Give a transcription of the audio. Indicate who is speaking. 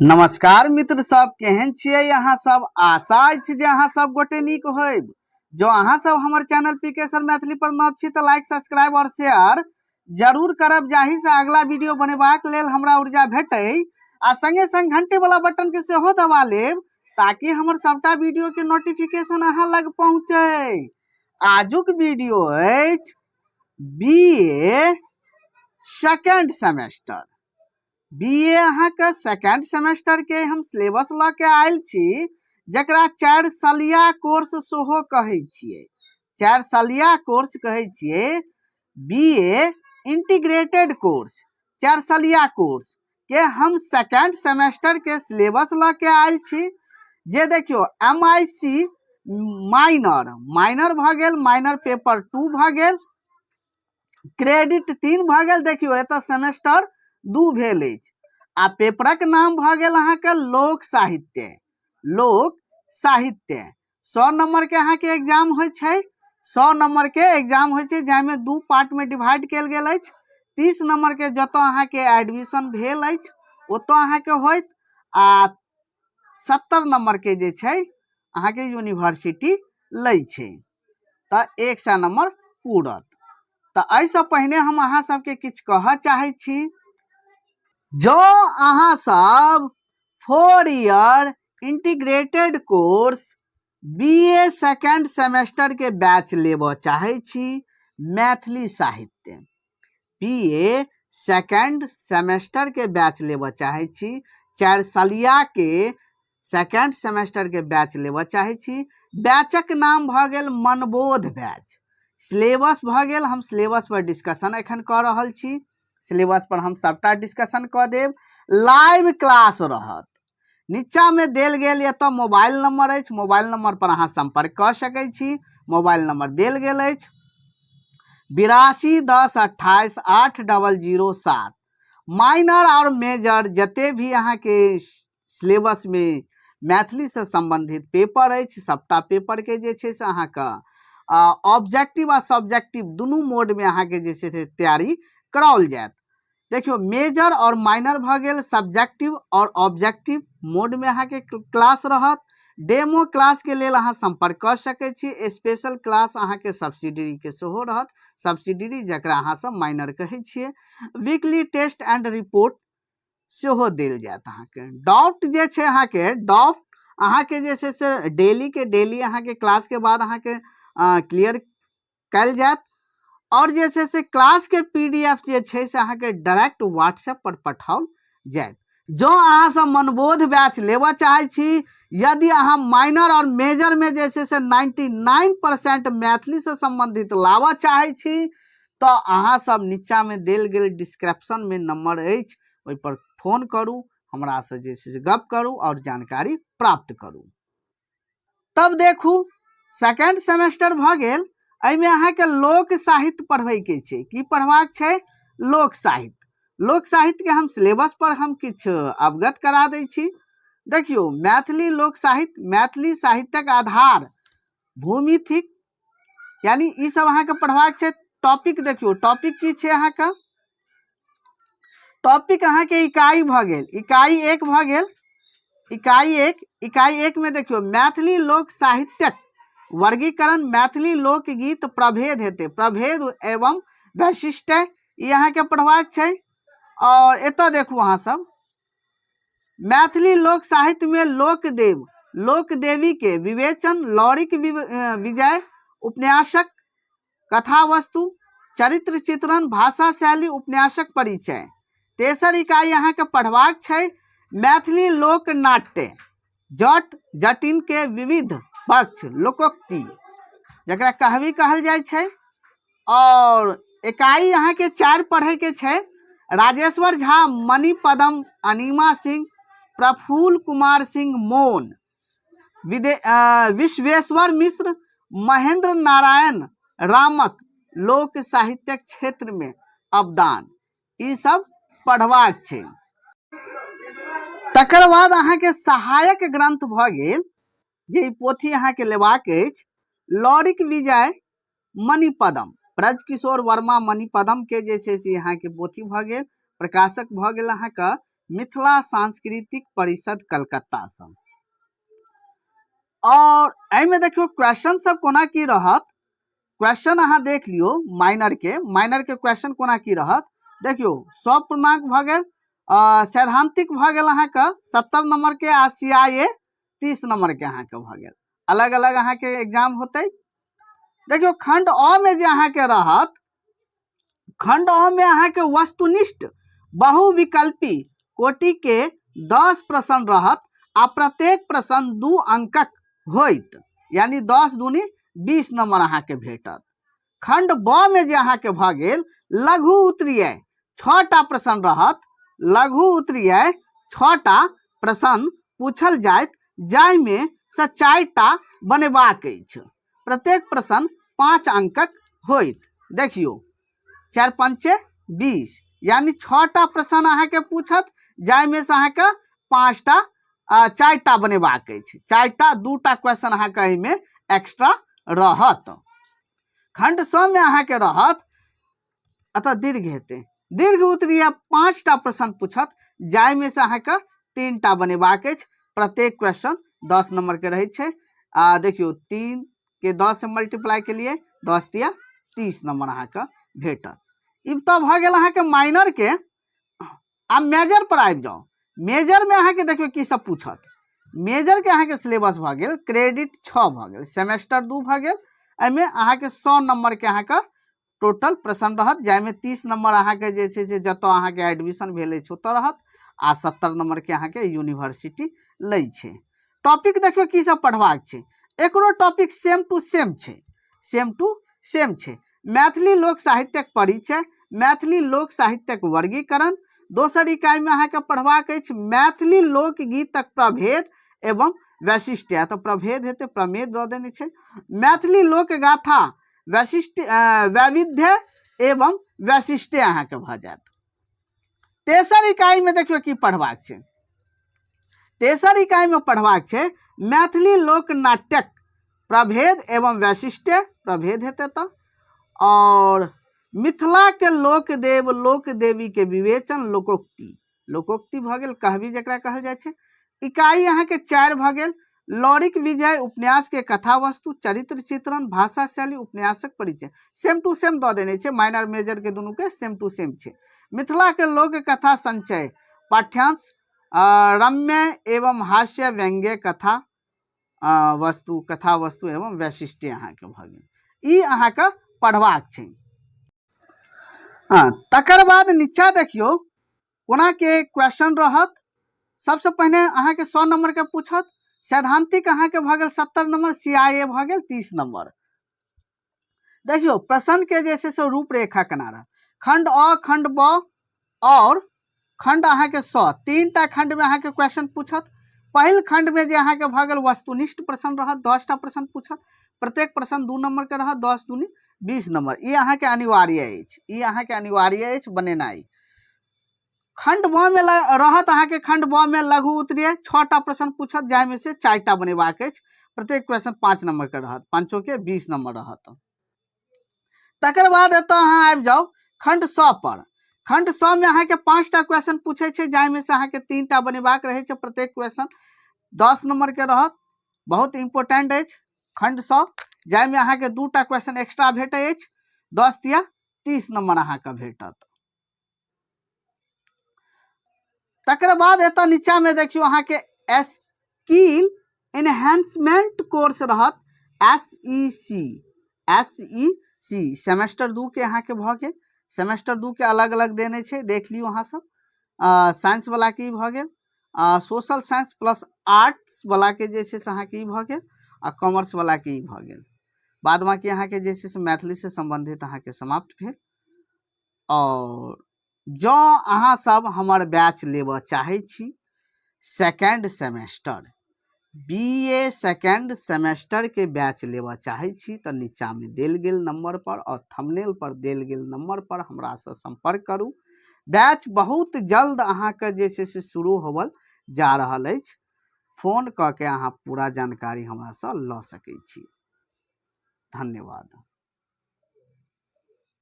Speaker 1: नमस्कार मित्र सब, केहन छियै अहाँ सब? आशा अछि जे अहाँ सब गोटे नीक होइब। जो अहाँ सब हमर चैनल पी के सर मैथिली पर नव छी तऽ लाइक, सब्सक्राइब और शेयर जरूर करब, जाहि से अगला वीडियो बनेबाक लेल हमरा ऊर्जा भेटै। आ संगे संग घंटी वाला बटन के सेहो दबा लेब ताकि हमर सबटा वीडियो के नोटिफिकेशन अहाँ लग पहुँचे। आजुक वीडियो अछि B A second semester. B A अहाँके सेकेंड सेमेस्टरके हम सिलेबस लऽ के आयल छी, जकरा 4 सालिया कोर्स सेहो कहै छियै। 4 सालिया कोर्स कहै छियै। बी ए इंटीग्रेटेड कोर्स, 4 सालिया कोर्स के हम सेकेंड सेमेस्टरके सिलेबस लऽ के आयल छी। जे देखियौ, M I C minor, minor भऽ गेल, माइनर पेपर 2 भऽ गेल, क्रेडिट 3 भऽ गेल। देखियौ, एतऽ सेमेस्टर 2 भेल अछि आ पेपरक नाम भऽ गेल अहाँके लोक साहित्य। लोक साहित्य 100 नम्बरके अहाँके एग्जाम होइ छै। 100 नम्बरके एग्जाम होइ छै, जाहिमे 2 पार्टमे डिवाइड कयल गेल अछि। 30 नम्बरके जतऽ अहाँके एडमिशन भेल अछि ओतऽ अहाँके होइत, आ 70 नम्बरके जे छै अहाँके यूनिवर्सिटी लै छै, तऽ 100 नम्बर पूरत। तऽ एहिसँ पहिने हम अहाँ सबके किछु कहऽ चाहै छी। जँ अहाँ सब 4 year integrated course B A second सेमेस्टरके batch लेबऽ चाहै छी, मैथिली साहित्य बी ए सेकेंड सेमेस्टरके बैच लेबऽ चाहै छी, 4 सालियाके सेकेंड सेमेस्टरके बैच लेबऽ चाहै छी, बैचक नाम भऽ गेल मनबोध बैच। सिलेबस भऽ गेल, हम सिलेबस पर डिस्कशन एखन कऽ रहल छी। सिलेबस पर हम सबटा डिस्कशन कऽ देब। लाइव क्लास रहत। नीचाँमे देल गेल एतऽ मोबाइल नंबर अछि, मोबाइल नंबर पर अहाँ सम्पर्क कऽ सकै छी। मोबाइल नंबर देल गेल अछि 82 10 28 8 00 7। माइनर आओर मेजर जते भी अहाँके सिलेबसमे मैथिलीसँ सम्बन्धित पेपर अछि, सबटा पेपरके जे छै से अहाँके ऑब्जेक्टिव आ सब्जेक्टिव दुनू मोडमे अहाँके जे छै से तैयारी कराओल जायत। देखियौ, मेजर आओर माइनर भऽ गेल, सब्जेक्टिव आओर ऑब्जेक्टिव मोडमे अहाँके क्लास रहत। डेमो क्लासके लेल अहाँ सम्पर्क कऽ सकै छी। स्पेशल क्लास अहाँके सब्सिडीके सेहो रहत, सब्सिडरी जकरा अहाँ सब माइनर कहै छियै। वीकली टेस्ट एंड रिपोर्ट सेहो देल जायत। अहाँके डाउट जे छै, अहाँके डाउट अहाँके जे छै से डेलीके डेली अहाँके क्लासके बाद अहाँके क्लियर कयल जायत। आओर जे छै से क्लासके पी डी एफ जे छै से अहाँके डायरेक्ट व्हाट्सएप पर पठाओल जायत। जँ अहाँ सब मनबोध बैच लेबऽ चाहै छी, यदि अहाँ माइनर आओर मेजरमे जे छै से 99% मैथिलीसँ सम्बन्धित लाबऽ चाहै छी, तऽ अहाँ सब नीचाँमे देल गेल डिस्क्रिप्शनमे नंबर अछि, ओहिपर फोन करू, हमरासँ जे छै से गप करू आओर जानकारी प्राप्त करू। तब देखू, सेकेंड सेमेस्टर भऽ गेल। एहिमे अहाँके लोक साहित्य पढ़बैके छै। की पढ़बाक छै? लोक साहित्य। लोक साहित्यके हम सिलेबस पर हम किछु अवगत करा दै छी। देखियौ, मैथिली लोक साहित्य मैथिली साहित्यक आधार भूमि थिक, यानी ई सब अहाँके पढ़बाक छै। टॉपिक देखियौ, टॉपिक की छै अहाँके? टॉपिक अहाँके इकाई भऽ गेल, इकाई 1 भऽ गेल, इकाई 1। इकाई 1 में देखियौ, मैथिली लोक साहित्यक वर्गीकरण, मैथिली लोकगीत प्रभेद हेतै, प्रभेद एवं वैशिष्ट्य, ई अहाँके पढ़बाक छै। और एतऽ देखू अहाँ सब, मैथिली लोक साहित्य में लोकदेव लोकदेवी के विवेचन, लौरिक विजय उपन्यासक कथा वस्तु, चरित्र चित्रण, भाषा शैली, उपन्यासक परिचय। तेसर इकाई अहाँके पढ़बाक छै मैथिली लोक नाट्य, जट जटिन के विविध पक्ष, लोकोक्ति जकरा कहबी कहल जाइ छै। और इकाई अहाँके 4 पढ़ैके छै राजेश्वर झा मणिपदम, अनिमा सिंह, प्रफुल्ल कुमार सिंह मौन, विश्वेश्वर मिश्र, महेंद्र नारायण रामक लोक साहित्यक क्षेत्र में अवदान, ई सब पढ़बाक छै। तकर बाद अहाँके सहायक ग्रंथ भऽ गेल जे ई पोथी अहाँके लेबाक अछि, लौरिक विजय मणिपदम, ब्रजकिशोर वर्मा मणिपदम के जे छै से अहाँके पोथी भऽ गेल। प्रकाशक भऽ गेल अहाँके मिथिला सांस्कृतिक परिषद कलकत्तासँ। आओर एहिमे देखियौ क्वेश्चन सब कोना की रहत। क्वेश्चन अहाँ देख लियौ, माइनर के क्वेश्चन कोना की रहत। देखियौ, सब पूर्णांक भऽ गेल, सैद्धांतिक भऽ गेल अहाँके 70 नंबर के, आ CIA 30 number के अहाँके भऽ गेल। अलग अलग अहाँके एग्जाम होतै। देखियौ, खंड अ में जे अहाँके रहत, खंड अ में अहाँके वस्तुनिष्ठ बहुविकल्पी कोटि के 10 प्रश्न रहत आ प्रत्येक प्रश्न 2 अंकक होइत, यानी 10 दूनी 20 नंबर अहाँके भेटत। खंड ब में जे अहाँके भऽ गेल, लघु उत्तरीय 6टा प्रश्न रहत। लघु उत्तरीय 6टा प्रश्न पूछल जायत, जाहिमे से 4टा बनेबाक अछि। प्रत्येक प्रश्न 5 अंकक होइत। देखियौ, 4 पंचे 20, यानी 6टा प्रश्न अहाँके पूछत, जाहिमे से अहाँके 5टा, 4टा बनेबाक अछि। 4टा, 2टा क्वेश्चन अहाँके एहिमे एक्स्ट्रा रहत। खंड स में अहाँके रहत, अतः दीर्घ हेतै, दीर्घ उत्तरीय 5टा प्रश्न पूछत, जाहिमे से अहाँके 3टा बनेबाक अछि। प्रत्येक क्वेश्चन 10 नंबर के रहै छै। आ देखियौ, 3 के 10 से मल्टीप्लाई के लिए 10 तिया 30 नंबर अहाँके भेटत। ई तऽ भऽ गेल अहाँके माइनर के। आब मेजर पर आबि जाउ। मेजर में अहाँके देखियौ की सब पूछत। मेजर के अहाँके सिलेबस भऽ गेल, क्रेडिट 6 भऽ गेल, सेमेस्टर 2 भऽ गेल। एहिमे अहाँके 100 नंबर के अहाँके टोटल प्रश्न रहत, जाहिमे 30 नंबर अहाँके जे छै से जतऽ अहाँके एडमिशन भेल अछि ओतऽ रहत, आ 70 नंबर के अहाँके यूनिवर्सिटी लै छै। टॉपिक देखियौ की सब पढ़बाक छै। एकरो टॉपिक सेम टू सेम छै, सेम टू सेम छै। मैथिली लोक साहित्यक परिचय, मैथिली लोक साहित्यक वर्गीकरण। दोसर इकाइमे अहाँके पढ़बाक अछि मैथिली लोकगीतक प्रभेद एवं वैशिष्ट्य, तऽ प्रभेद हेतै, प्रमेय दऽ देने छै। मैथिली लोकगाथा वैशिष्ट्य, वैविध्य एवं वैशिष्ट्य अहाँके भऽ जायत। तेसर इकाइमे देखियौ की पढ़बाक छै। तेसर इकाइमे पढ़बाक छै मैथिली लोक नाट्यक प्रभेद एवं वैशिष्ट्य, प्रभेद हेतै तऽ, और मिथिला के लोकदेव लोक देवी के विवेचन, लोकोक्ति, लोकोक्ति भऽ गेल कहबी जकरा कहल जाइ छै। इकाई अहाँके 4 भऽ गेल, लौरिक विजय उपन्यास के कथा वस्तु, चरित्र चित्रण, भाषा शैली, उपन्यासक परिचय। सेम टू सेम दऽ देने छै, माइनर मेजर के दुनू के सेम टू सेम छै। मिथिला के लोक कथा संचय पाठ्यांश, रम्य एवं हास्य व्यंग्य कथा वस्तु, कथा वस्तु एवं वैशिष्ट्य अहाँके भऽ गेल। ई अहाँके पढ़बाक छै। हँ, तकर बाद नीचा देखियौ कोना के क्वेश्चन रहत। सबसँ पहिने अहाँके 100 नंबर के पूछत। सैद्धांतिक अहाँके भऽ गेल 70 नंबर, CIA भऽ गेल 30 नंबर। देखियौ प्रश्न के जे छै से रूपरेखा केना रहत। खंड अ, खंड ब और खंड अहाँके स, 3टा खंड में अहाँके क्वेश्चन पूछत। पहिल खंड में जे अहाँके भऽ गेल वस्तुनिष्ठ प्रश्न रहत, 10टा प्रश्न पूछत, प्रत्येक प्रश्न 2 नंबर के रहत, 10 दूनी 20 नंबर। ई अहाँके अनिवार्य अछि, ई अहाँके अनिवार्य अछि बनेनाइ। खंड ब में रहत अहाँके, खंड ब में लघु उत्तरीय 6टा प्रश्न पूछत, जाहिमे से 4टा बनेबाक अछि, प्रत्येक क्वेश्चन 5 नंबर के रहत, पाँचों के 20 नंबर रहत। तकर बाद एतऽ अहाँ आबि जाउ खंड स पर। खंड स में अहाँके 5टा क्वेश्चन पूछै छै, जाहिमे से अहाँके 3टा बनेबाक रहै छै, प्रत्येक क्वेश्चन 10 नंबर के रहत। बहुत इम्पोर्टेंट अछि खंड स, जाहिमे अहाँके 2टा क्वेश्चन एक्स्ट्रा भेटै अछि, 10 तिया 30 नंबर अहाँके भेटत। तकर बाद एतऽ नीचा में देखियौ अहाँके स्किल एनहेंसमेंट कोर्स रहत, SEC, SEC semester 2 के अहाँके भऽ गेल। सेमेस्टर 2 के अलग अलग देने छै, देख लियौ अहाँ सब। साइंस वाला के ई भऽ गेल, सोशल साइंस प्लस आर्ट्स वाला के जे छै से अहाँके ई भऽ गेल, आ कॉमर्स वाला के ई भऽ गेल। बाद बाकी अहाँके जे छै से मैथिली से सम्बन्धित अहाँके समाप्त भेल। और जँ अहाँ सब हमर बैच लेबऽ चाहै छी, second semester, B A second semester के बैच लेबऽ चाहै छी, तऽ नीचाँमे देल गेल नंबर पर और थंबनेल पर देल गेल नंबर पर हमरासँ सम्पर्क करू। बैच बहुत जल्द अहाँके जे छै से शुरू होबल जा रहल अछि। फोन कऽ के अहाँ पूरा जानकारी हमरासँ लऽ सकै छी। धन्यवाद।